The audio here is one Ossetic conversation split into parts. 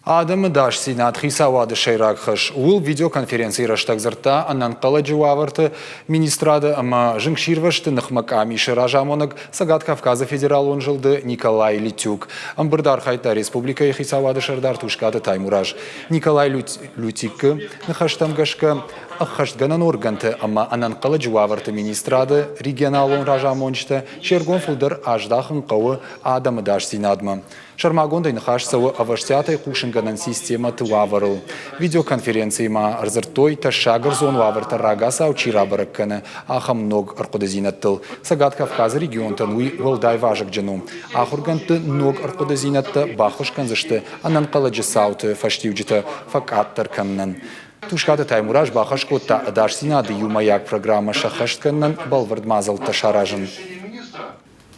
Адӕмы ӕдасдзинад хицауады сӕйраг хӕс. Ууыл видеоконференцийы рӕстӕг дзырдта ӕнӕнхъӕлӕджы уавӕрты министрады ӕмӕ зынгсирвӕзты ныхмӕ къамисы разамонӕг Цӕгат Кавказы федералон зылды Николай Литюк. Ӕмбырды архайдта республикӕйы хицауады сӕрдар Тускъаты Таймураз. Николай Лютикы ныхӕстӕм гӕсгӕ, ӕххӕстгӕнӕн органты ӕмӕ ӕнӕнхъӕлӕджы уавӕрты министрады регионалон разамонджытӕ се ргом фылдӕр аздахын хъӕуы адӕмы ӕдасдзинадмӕ. Сӕрмагондӕй ныхас цӕуы ӕвӕстиатӕй хъусынгӕнӕн системӕты уавӕрыл. Видеоконференцийы ма ӕрдзырдтой, тӕссаг ӕрдзон уавӕртӕ рагацау чи рабӕрӕг кӕны, ахӕм ног ӕрхъуыдыдзинӕдтыл. Цӕгат Кавказы регионтӕн уый уӕлдай вазыгджын у. Ахуыргӕндты ног ӕрхъуыдыдзинӕдтӕ баххуыс кӕндзысты ӕнӕнхъӕлӕджы цауты фӕстиуджытӕ фӕкъаддӕр кӕнынӕн. Тускъаты Таймураз бахӕс кодта ӕдасдзинады иумӕйаг программӕ сӕххӕст кӕнынӕн бӕлвырд мадзӕлттӕ саразын.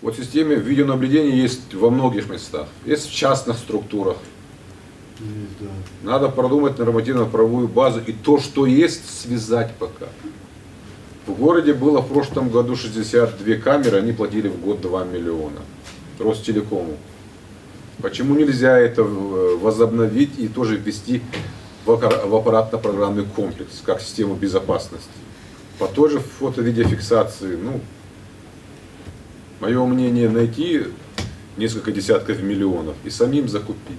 Вот системе видеонаблюдения есть во многих местах, есть в частных структурах. Есть, да. Надо продумать нормативно-правовую базу и то, что есть, связать пока. В городе было в прошлом году 62 камеры, они платили в год 2 миллиона. Ростелекому. Почему нельзя это возобновить и тоже ввести в аппаратно-программный комплекс, как систему безопасности? По той же фото-видеофиксации, ну, мое мнение, найти несколько десятков миллионов и самим закупить.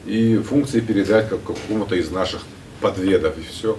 И функции передать как какому-то из наших подведов, и все.